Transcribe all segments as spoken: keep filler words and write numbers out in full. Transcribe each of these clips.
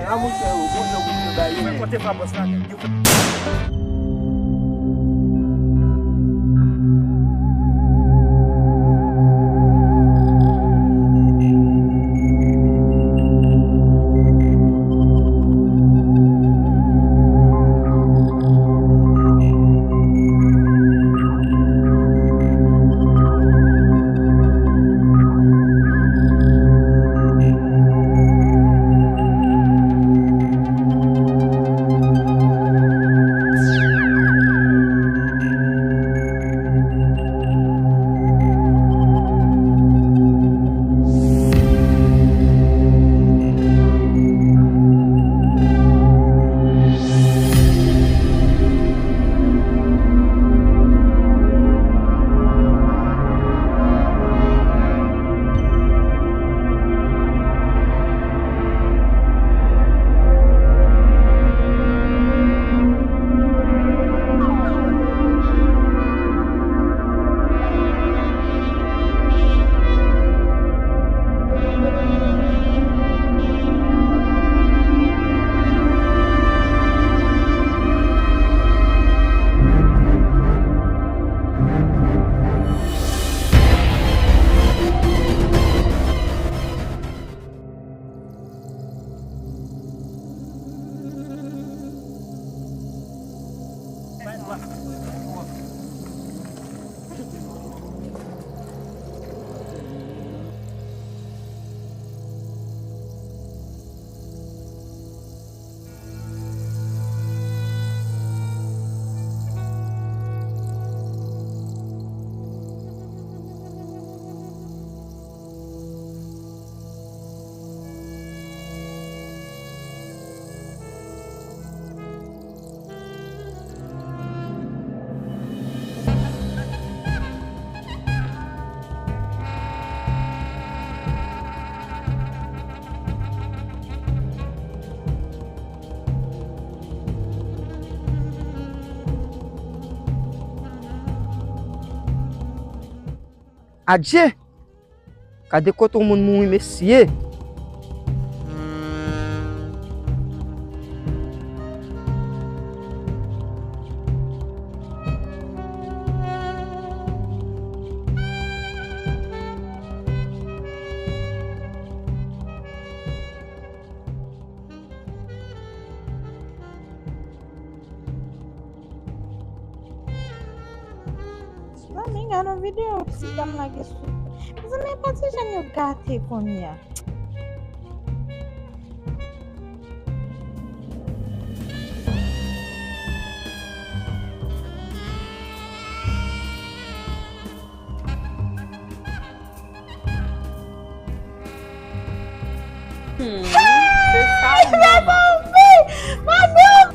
A monchè, ou konnen ou te bay. Mwen konte pa bòs la. Adje! Gade kote yon moun mouri, mesye! Zanmi, gade yon videyo pitit an m lage sou. Mezanmi, pa ti jèn yo gate kounye a. Hmm, se sa, mama. Madanm!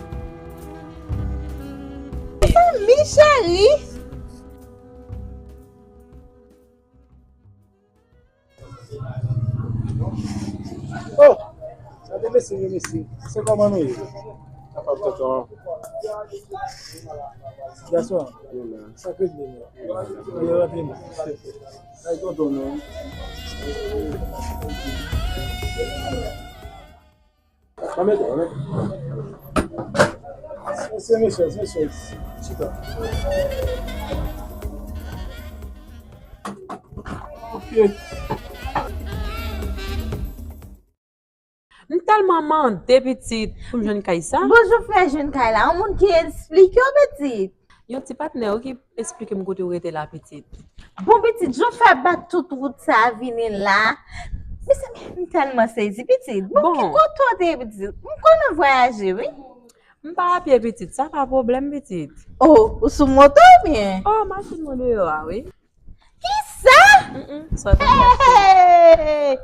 Mezanmi, cheri! Oh! Gade mesye yo, mesye. Se kòman nou ye? Kapab tonton. Gason, sa k regle nou? Yo rantre nou. Ay tonton nou. Mwen mete, mwen mete. Se, se mesye, se mesye. Chita. Ok. M tèlman mande pitit pou m jwenn kay sa. Bonjou, frè, jwenn kay la. Yon moun ki esplike w, pitit. Yon ti patnè wi ki esplike m kote w rete la, pitit. Bon, pitit, jan w fè bat tout wout sa vini la. Mezanmi, m tèlman sezi, pitit. Bon, bon, ki kote w te ye, pitit? M konn vwayaje, wi. M pa apye, pitit. Sa pa pwoblèm, pitit. Oh, ou sou moto oubyen? Oh, machin mwen deyò a, wi. Kisa? Mm, mm, sa te fèt. Hey!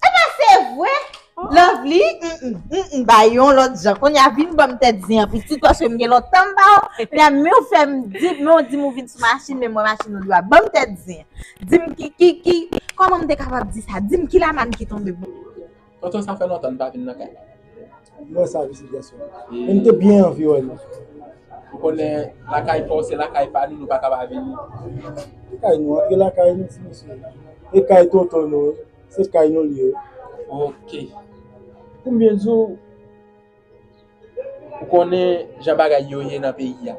Epa se vre? Oh. Lovely, mm, mm, mm, mm, ba yon lòt jan. Kounye a vin ban m tèt zen an, pitit, paske m gen lontan m ba w. Kounye a men w fè m di, men w di m ou vin sou machin, men mwen machin ou deyò a. Ban m tèt zen an. Di m ki, ki, ki, kòman m te kapab di sa? Di m ki lamàn ki tonbe pou ou. Tonton, sa fè lontan n pa vin nan kay la. Mwen sa, pitit gason. E m te byen anvi wè nou. Ou konnen lakay pa w, se lakay pa nou, nou pa ka pa vini. E kay nou, antre lakay nou, ti mesye. E kay tonton nou, se kay nou li ye. Ok. Pou m byen di w, ou konnen jan bagay yo ye nan peyi a.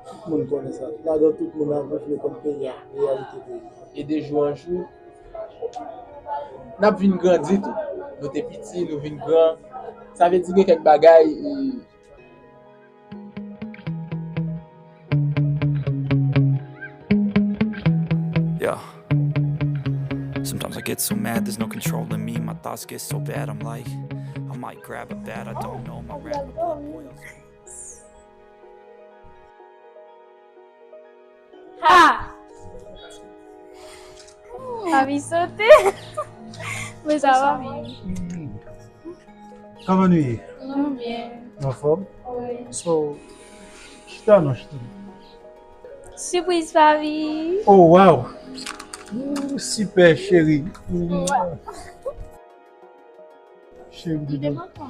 Tout moun konnen sa. Ladan tout moun ap viv, yo konn peyi a, reyalite peyi a. E de jou an jou, n ap vin grandi tou. Nou te piti, nou vin gran. Sa vle di gen kèk bagay, e, Yeah. Sometimes I get so mad, there's no controlling me. My thoughts get so bad, I'm like, I might grab a bat, I don't know, my rap, my blood boils. Ha! Papi sote. Mwen sa va. Kòman nou ye? Nou byen. Nou anfòm? Wi. So, chita non, chita. Sipriz papi. Oh, wow! Ooh, super, cheri. Ooh. Cheri, Li te manke.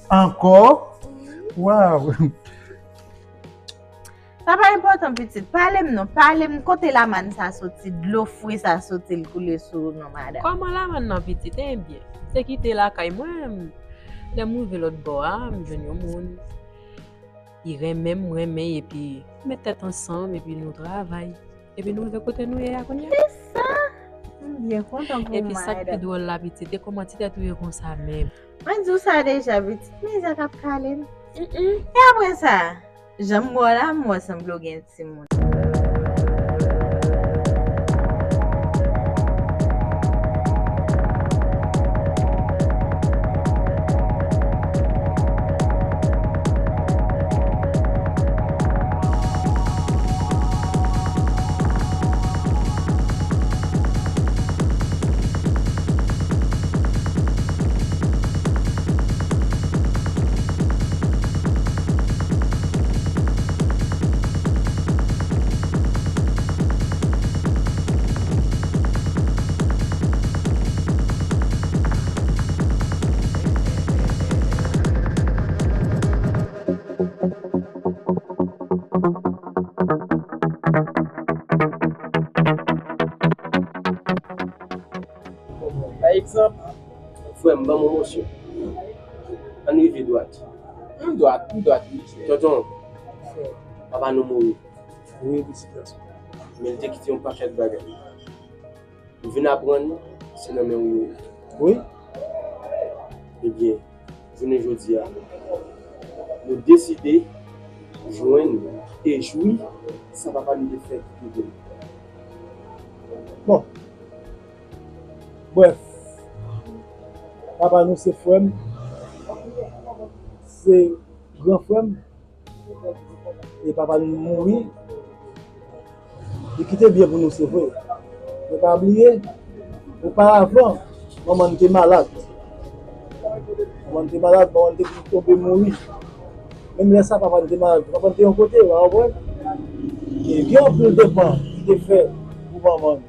ankò? Wow! Sa pa enpòtan pitit, pale m non, pale m kote lamann sa soti, dlo fre sa soti l koule sou ou non madanm. Kòman lamann nan pitit? Ebyen, te kite lakay mwen, lè m rive lòt bò a, m jwenn yon moun, li renmen m, m renmen l, epi met tèt ansanm, epi nou travay, epi nou rive kote nou ye a kounye a. Se sa? M byen kontan pou ou Epi sa k pi madanm. Dwòl la pitit, e kòman ti tèt ou ye konsa menm? Mwen di w sa deja pitit, men sa k ap kale m. E apre sa, jan m wè w la, m wè sanble w gen timoun. Pa egzanp, frè m, ban m yon mòso. Ann rive dwat. M dwat, m dwat, wi. Tonton, papa nou mouri. Wi, pitit gason. Men li te kite yon pakèt bagay. M vin aprann se nan men w yo ye. Wi. Ebyen, jounen jodi a, nou deside jwenn e jwi sa papa nou te fè kite pou nou. Bon. Brèf, papa nou se frè m, se gran frè m, e papa nou mouri, li kite byen pou nou, se vre. Men pa bliye, oparavan, manman n te malad. Manman n te malad, manman n te tonbe mouri. Menm lè sa, papa n te malad. Papa n te yon kote, w konprann? E gen anpil depann ki te fè pou manman n.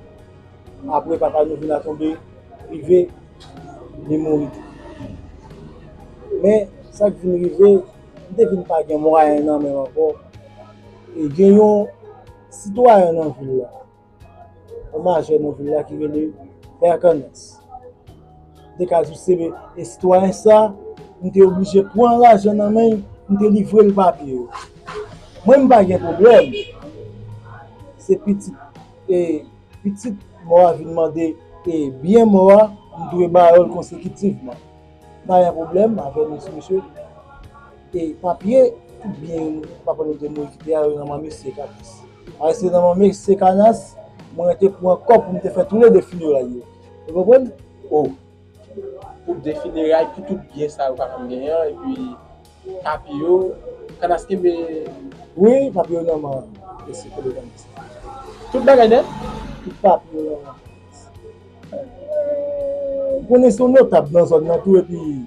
Apre papa nou vin a tonbe, rive, li mouri tou. Men, sa k vin rive, m te vin pa gen mwayen nan men m ankò. E gen yon sitwayen nan vil la, yon majè nan vil la ki rele Pè Kanès. M te ka di w se e sitwayen sa, m te oblije pran lajan nan men l, m te livre l papye yo. Mwen m pa gen pwoblèm. Se pitit e pitit mò a vin mande e byen mò a, m dwe ba yo l konsekitivman. Pa gen pwoblèm avè nou ti mesye. E papye, tout byen papa nou te mouri kite a, yo nan men mesye Kanas. Alò se nan men mesye Kanas, mwen te pran kòb pou m te fè toulede fineray yo. Ou konprann? O, pou defineray, pou tout byen sa yo papa m genyen an, epi papye yo, Kanas kenbe. Wi, papye yo nan men mesye Kole Kanas. Tout bagay nèt? Tout papye yo nan men. Ou konnen se yon notab nan zòn nan tou, epi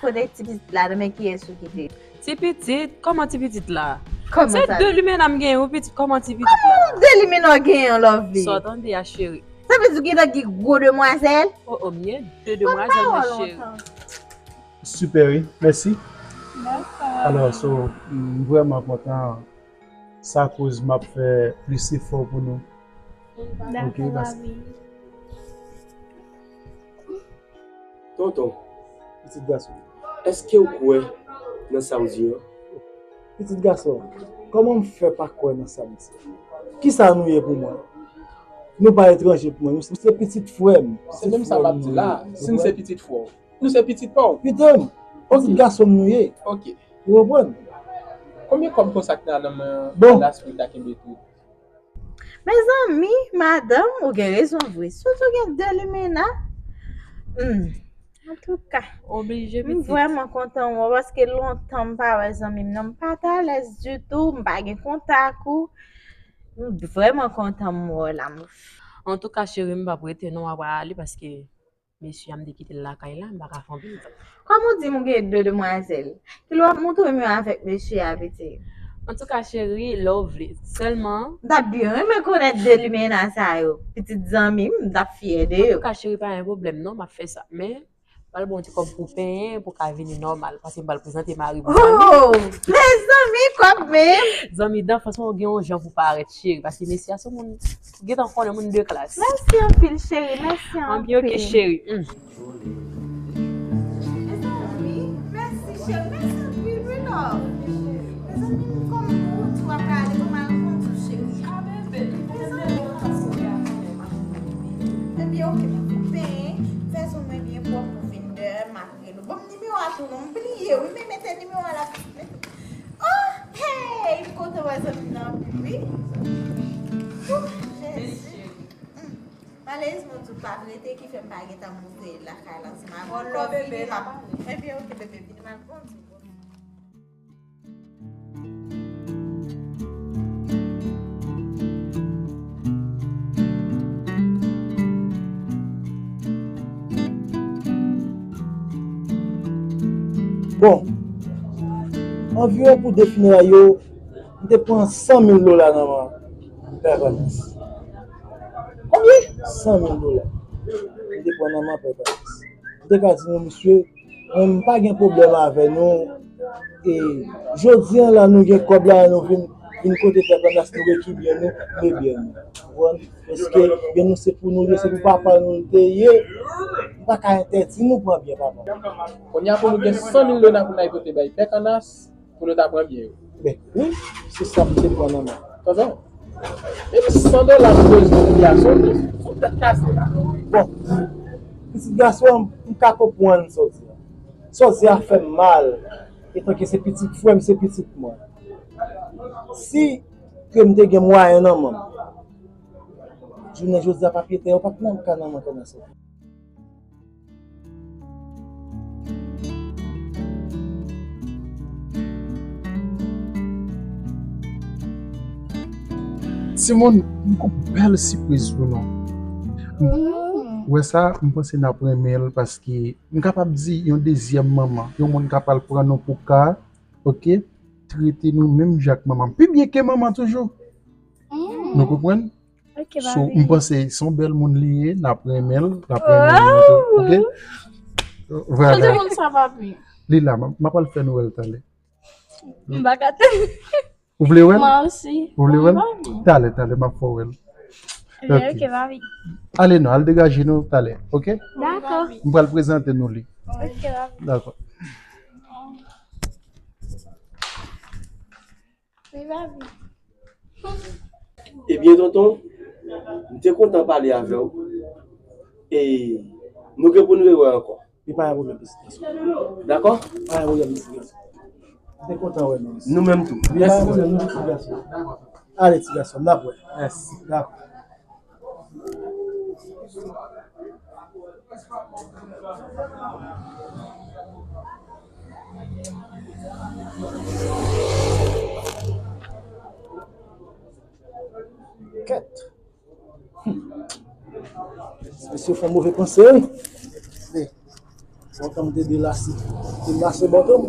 Kote ti pitit la, nan men kiyès ou kite? Ti pitit? Kòman ti pitit la? Kòman Se sa? De limena m genyen, wi pitit, kòman ti pitit la? De limena w genyen, Lovely. Sa w tande a, cheri? Sa vle di w gentan gen gwo demwazèl? O, o, m gen de demwazèl, mwen, cheri. Super, wi. Mèsi. Alò, so, m vrèman kontan. Sa koz m ap fè plis efò pou nou. Ok, paske Tonton, pitit gason, èske w kwè nan sa w di yo? Pitit gason, kòman m fè pa kwè nan sa m di? Kisa nou ye pou mwen? Nou pa etranje pou mwen, nou se pitit frè m. Se menm sa m ap di la. Si n se pitit frè w, nou se pitit pa w. Pitit m, pitit gason m nou ye. Ok. Ou konprann? Konbyen kòb konsa k nan nan men Bon. Las pou l ta kenbe tou? Mezanmi, madanm, ou gen rezon vre. Sitou gen de limena. Hmm. Antouka, Oblije m pitit. Vrèman kontan wè w paske lontan m pa wè zanmi m nan. M pa t alèz ditou, m pa gen kontak ou. M vrèman kontan m wè w la, m. Antouka, cheri, m p ap rete non, m ap ale paske mesye a m te kite l lakay la, m pa ka fè anpil tan. Kòm ou di m ou gen de demwazèl, kilè w ap montre m yo avèk mesye a, pitit? Antouka, cheri, lè w vle. Sèlman. M t ap byen renmen konèt de limena sa yo. Pitit zanmi m, m t ap fyè de yo. Antouka, cheri, pa gen pwoblèm non, m ap fè sa. Men, pral ba w ti kòb pou penyen, pou ka vini nòmal, paske m pral prezante mari m zanmi. Oh! Mezanmi, kòb menm! Zanmi, dan fòsman w gen yon jan pou parèt, cheri, paske mesye a se yon moun ou gentan konnen, moun de klas. Mèsi anpil, cheri, mèsi anpil. Anpil, ok, cheri. Hmm. Mezanmi, mèsi, cheri, mèsi anpil, wi, love. Mezanmi, m kòm ou tou ap ale, m al kondi, cheri. Ah, bebe, mezanmi. Ebyen, ok, m ap koupe, fè zong mwen byen pwòp pou vin dèyè, m ap rele w. Bon, nimewo a tou non, m bliye, wi, men mete nimewo a la. Oh, hey, m kontan wè zanmi m nan anpil, wi. Ouh, Jezi. Hmm. Malerezman, m di w pa p rete, ki fè m pa gentan monte lakay la ansanm avè w. Love, vini, m ap. Ebyen, ok, bebe, vini, m al kondi w. Bon, anviwon pou de fineray yo, m te pran san mil dola nan men Pè Vanas. Konbyen? San mil dola. M te pran nan men Pè Vanas. M te ka di nou, misye, mwen, m pa gen pwoblèm avè nou. E jodi a la, nou gen kòb la, nou vin, vin kote Pè Vanas, nou rekibyen nou, nou ebyen nou. Ou konprann? Paske byen nou se pou nou ye, se pou papa nou l te ye. M pa ka entèdi nou pran byen papa. Kounye a pou nou gen san mil dola pou n al pote bay Pè Vanas, pou nou ta pran byen yo. Ben, wi, se sa m te pran nan men. Tonton, menm san dola pou bezwen pou gason, sou tèt kase la. Bon, pitit gason, m ka konprann sa w di a. Sa w di a fè m mal. Etanke se pitit frè m, se pitit mwen. Si ke m te gen mwayen nan men m, jounen jodi a papye tè yo pa t nan ka nan men Pè Vanas. Timoun, m gon bèl sipriz pou nou. M, wè sa, m panse n ap renmen l paske m kapab di yon dezyèm manman, yon moun k ap al pran nou pou ka, ok, trete nou menm jan ak manman. Pi byen ke manman toujou. Nou konprann? Ok, so, m panse se yon bèl moun li ye, n ap renmen l, n ap renmen l tou, ok? Vwala. Kote moun sa, papi? Li la, m, m ap al fè nou wè l talè. M pa ka tann. Ou vle wè l? Mwen osi. Ou vle wè l? Mwen. Talè, talè, m ap fè w wè l. Ebyen, ok, papi. Ale non, al degaje nou talè, ok? Dakò. M pral prezante nou li. Ok, papi. Dakò. Wi, papi. Ebyen, tonton, m te kontan pale avè w. E nou gen pou n rewè ankò. Li pa gen pwoblèm, pitit gason. Dakò? Pa gen pwoblèm, pitit gason. M te kontan wè nou. Nou menm tou. Mèsi. Pa gen pwoblèm, non, pitit gason. Ale, ti gason, n ap wè. Mèsi. Dakò. Kèt. Mesye fè move panse, wi. Bon, tan m te delase, te lase bòtò m.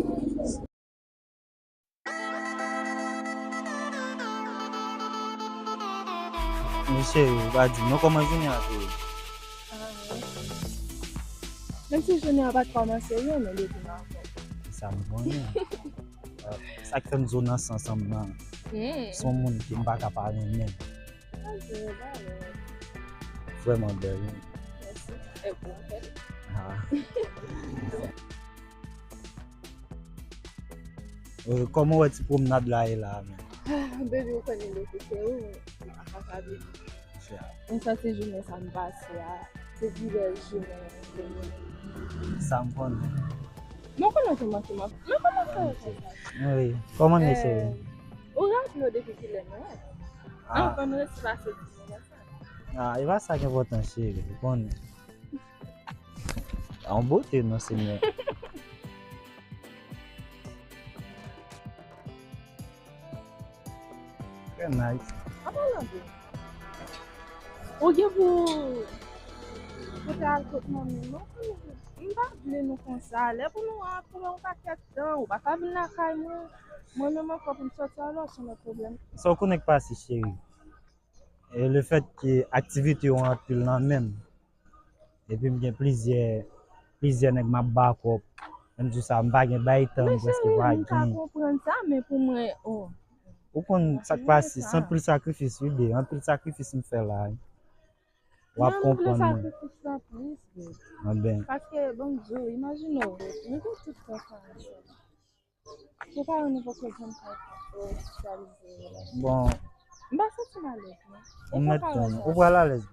Mesye, ou pa di m non kòman jounen an te ye. Menm si jounen an pa t kòmanse byen, men depi m avè w. Sa m konnen. Sa k fè m di w nan sans ansanm nan. Se yon moun ke m pa ka pa renmen. Vrèman bèl, wi. Mèsi. E pou ou, bèl. Ah. Euh, kòman w wè ti pwomnad la ye la menm? Ah, baby, ou konnen l okipe wi, men apa sa vle di. M santi jounen sa m pase a, se pi bèl jounen. Sa m konnen. Mwen konnen ou te manke m anpil. Men kòman fè yo fè sa? Wi, kòman n ye, cheri? Ou raple w depi kilè nou wè? Ah. Anvan n resi pase ti moman sa. Ah, e pa sa k enpòtan, cheri, ou konnen. Yon bote non, Senyè. Trè nice. An palan de, ou gen pou, pou te al kot manmi w non. M pa vle nou konsa. Lè pou nou ap pran yon pakèt tan, ou pa ka vin lakay mwen. Mwen menm ankò pou m sòti alò, se yon lòt pwoblèm. Sa w konnen k pase, cheri? E le fèt ke aktivite yo anpil nan men m, epi m gen plizyè, plizyè nèg m ap bakòp, menm jou sa a, m pa gen bay tan, m prèske pa gen. Men cheri, m ka konprann sa, men pou mwen, oh. Ou konn sa k pase, se anpil sakrifis, wi, babe, anpil sakrifis m fè la, wi. W ap konprann mwen. Men m vle sakrifis la plis, babe. Anben. Paske, bon, Dye, imajine w, nou te tout tan sa ansanm. Pou paran nou poko janm fè ofisyalize relasyon. Bon. M pa santi m alèz non. Ou mèt tann. Ou pral alèz.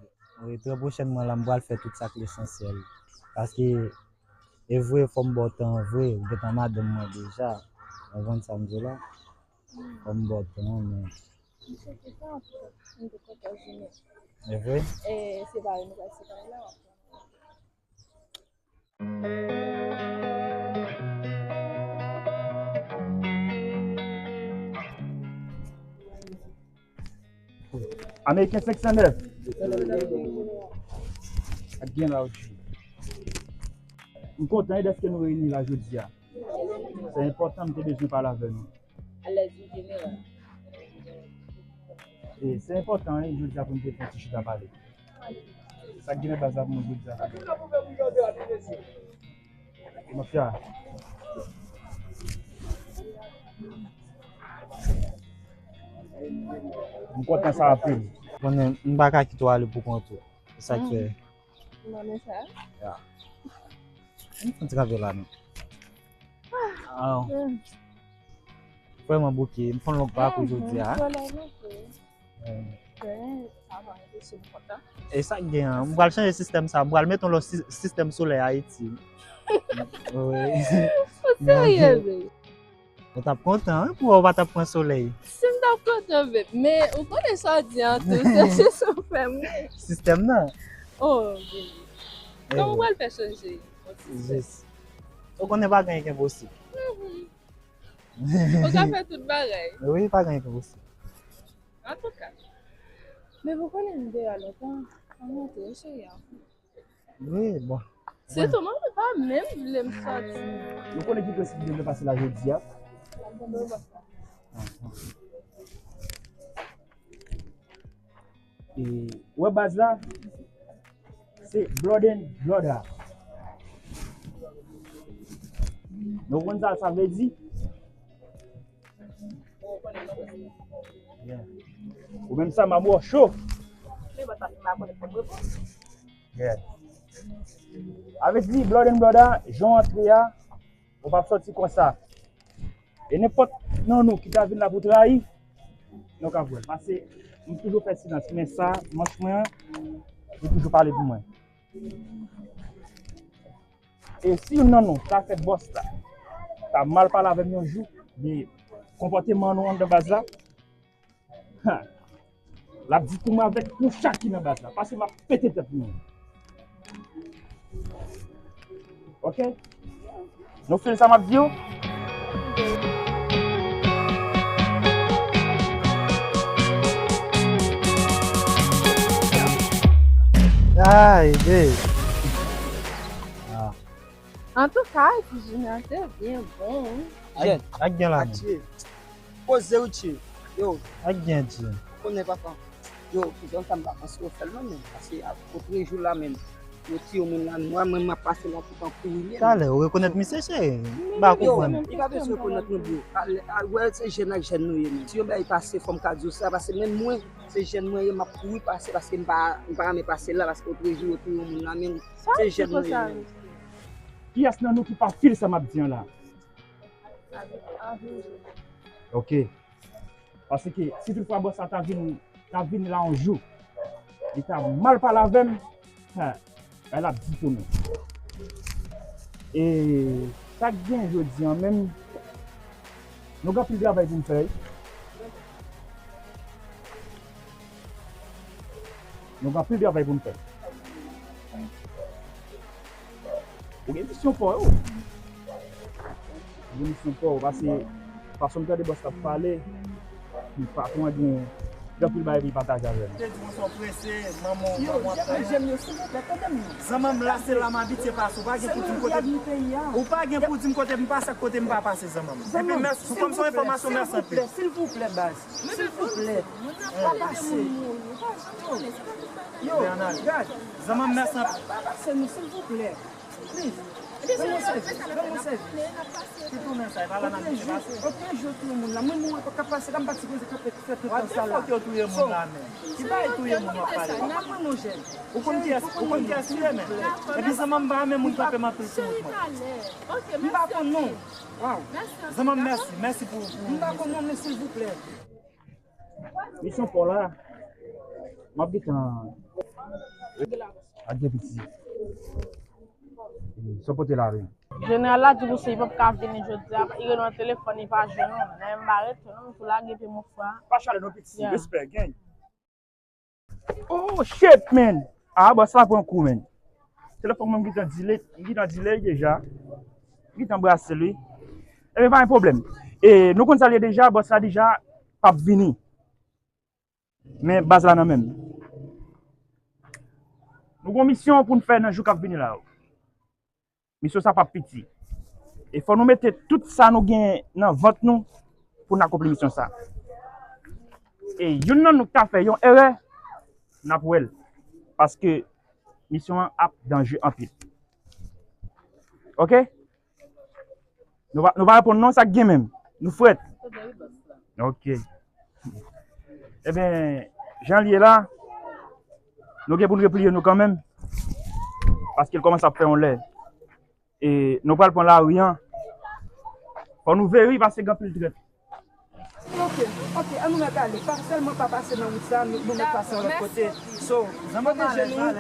Wi, trè pwochènman la, m pral fè tout sa k lesansyèl. Paske, e vre, fò m ba w tan vre, ou gentan madanm mwen deja. Ou konprann sa m di w la? Fò m ba w tan, men. M swete sa, antouka, m te kontan jounen. E vre? E separe, nou pral separe la, w ap konprann. Ameriken senk san nèf. Ak gen la, ou di. M kontan dèske nou reyini la jodi a. Se enpòtan, m te bezwen pale avè nou. Alèz wi, jeneral. E se enpòtan, wi, jodi a pou n te fè yon ti chita pale. Sa k gen nan baz la pou mwen jodi a? Mafya. M kontan sa anpil. Konnen, m pa ka kite w ale pou kont ou. Se sa k fè. Ou renmen sa? Ya. M santi k ap la menm. Ah. Vrèman bouke. M fè yon long pakou jodi a. Solèy monte. Sa va, m kontan. E sa k gen an? M pral chanje sistèm sa. M pral mete yon lòt si-, sistèm solèy Ayiti. Wi. Ou serye, babe? Ou t ap kontan, wi, pou wè w pa t ap pran solèy. Si m t ap kontan, babe. Men, ou konnen sa w di an tou, se jis ou fè m ri. Sistèm nan. Oh, baby. Kòman w pral fè chanje yon sistèm? Jis. Ou konnen pa gen anyen k enposib. Mhm. Ou ka fè tout bagay. Wi, pa gen anyen k enposib. Antouka. Men ou konnen m deyò lontan, ann monte, wi, cheri a. Wi, bon. Sitou mwen, mwen pa menm vle m sòti. Nou konnen ki prensip ki devle pase la jodi a? Ahan. E, ou wè baz la? Se blood and blood a. Nou konn sa sa vle di? Yeah. Ou menm sa, m ap wè w cho. Yeah. Avèk li, blood and blood a, jan w antre a, ou p ap sòti konsa. E nenpòt nan nou ki ta vin la pou trayi, nou ka vwè l. Paske m toujou fè silans, men sa, manch mwen an, li toujou pale pou mwen. E si youn nan nou ta fè bòs la, ta mal pale avè m yon jou de konpòteman nou anndan baz la, ha, l ap di pou mwen avèk yon chak ki nan baz la, paske m ap pete tèt nou. Oke? Nou feel sa m ap di yo? Ay, babe. Ah. Antouka, ti jounen an te byen bon, wi. Ak, ak gen la. Atire. Poze w, tchè. Yo. Ak gen, tchè. Ou konnen papa. Yo, ki jan sa m pa panse yo fè l non, men. Paske a, otrejou la menm, yo tiye yon moun la nwa, mwen m ap pase la tout an kouri menm. Talè, ou rekonèt misye, cheri? M pa konprann. Yo, li pa bezwen rekonèt non, bro. A, a, wè, se jèn ak jèn nou ye menm. Si yon bagay pase, fò m ka di w sa, paske menm mwen, se jèn mwen ye, m ap kouri pase, paske m pa, m pa renmen pase la, paske otrejou yo tiye yon moun la menm, se jèn mwen ye menm. Kiyès nan nou ki pa feel sa m ap di an la? Ok. Paske si toutfwa bòs la ta vin, ta vin la yon jou, li ta mal pale avè m, ha, bagay la ap di pou nou. E sa k gen jodi an menm, nou gen anpil travay pou n fè wi. Nou gen anpil travay pou n fè. Ou gen misyon pa w wi. Ou gen misyon pa w, paske fason m tande bòs la ap pale, patwon an gen, gen anpil bagay pou l pataje avè nou. Te di mwen sa w prese, manman w, manman w ap tann. Zanmanm la se la m abitye pase, ou pa gen pou di m kote, ou pa gen pou di m kote m pase ak kote m pa pase, zanmanm. Epi mèsi, kòm se yon enfòmasyon, mèsi anpil. Silvouplè, baz. Silvouplè. Pa pase. Yo, gad. Zanmanm, mèsi anpil. Pa pase nou, silvouplè. Please. Ban mwen sèvi, ban mwen sèvi. Ki tounen sa, e pa la n ap pase. Oke, je touye moun la. Mwen, mwen pa ka pase la, m pa sipoze kanpe fè tout tan sa la. Ki bagay touye moun w ap pale? Ou konn kiyès, ou konn kiyès li ye, men. Epi zanmanm, m pa renmen moun kanpe m anpil sou wout mwen. M pa konn non. Waw. Zanmanm, mèsi, mèsi pou, pou. M pa konn non, men silvouplè. Misyon pa w la, m ap gentan. Ak de piti. Sa w pote la, wi. Jeneral la di pou se li p ap ka vini jodi a, li rele nan telefòn, li pa jwenn ou. Nan m pa ret non, pou lage pye mon frè. Pa chale non, piti. Respè, gang. Oh shit, man! Ah, bòs la pran kou, man. Telefòn mwen m gentan delete, m gentan delete deja. M gentan brase l wi. Ebyen, pa gen pwoblèm. E nou konn sa l ye deja, bòs la deja p ap vini. Men baz la nan men m. Nou gon misyon pou n fè nan jou k ap vini la yo. Misyon sa p ap piti. E fò nou mete tout sa nou gen nan vant nou pou n akonpli misyon sa. E youn nan nou k ta fè yon erè, n ap wè l. Paske misyon an ap danje anpil. Oke? Nou pa, nou pa reponn non, sa k gen menm. Nou frèt. Oke. Ebyen, jan l ye la, nou gen pou n repliye nou kanmenm. Paske l kòmanse ap fè yon lè. E nou pral pran lari an. Fò nou veye wi, paske gen anpil trèt. Ok, ok, an nou mèt ale. Pa sèlman pa pase nan wout sa, nou, nou mèt pase yon lòt kote. So, pwoteje nou.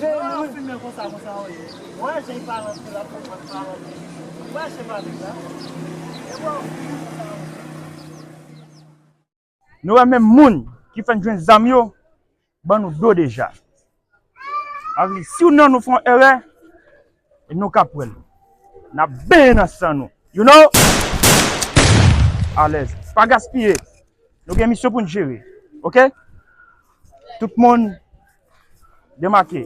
Veye nou. Filme konsa, konsa, wi. Wè, jan l pale anpil, ap pale, pale anpil. Wè, se pa nèg la. E bon. Nou wè menm moun ki fè n jwenn zam yo, ban nou do deja. Sa vle di, si youn nan nou fè yon erè, nou ka pran l. N ap benyen nan san nou. You know? Alèz. Pa gaspiye. Nou gen misyon pou n jere. Oke? Tout moun demake.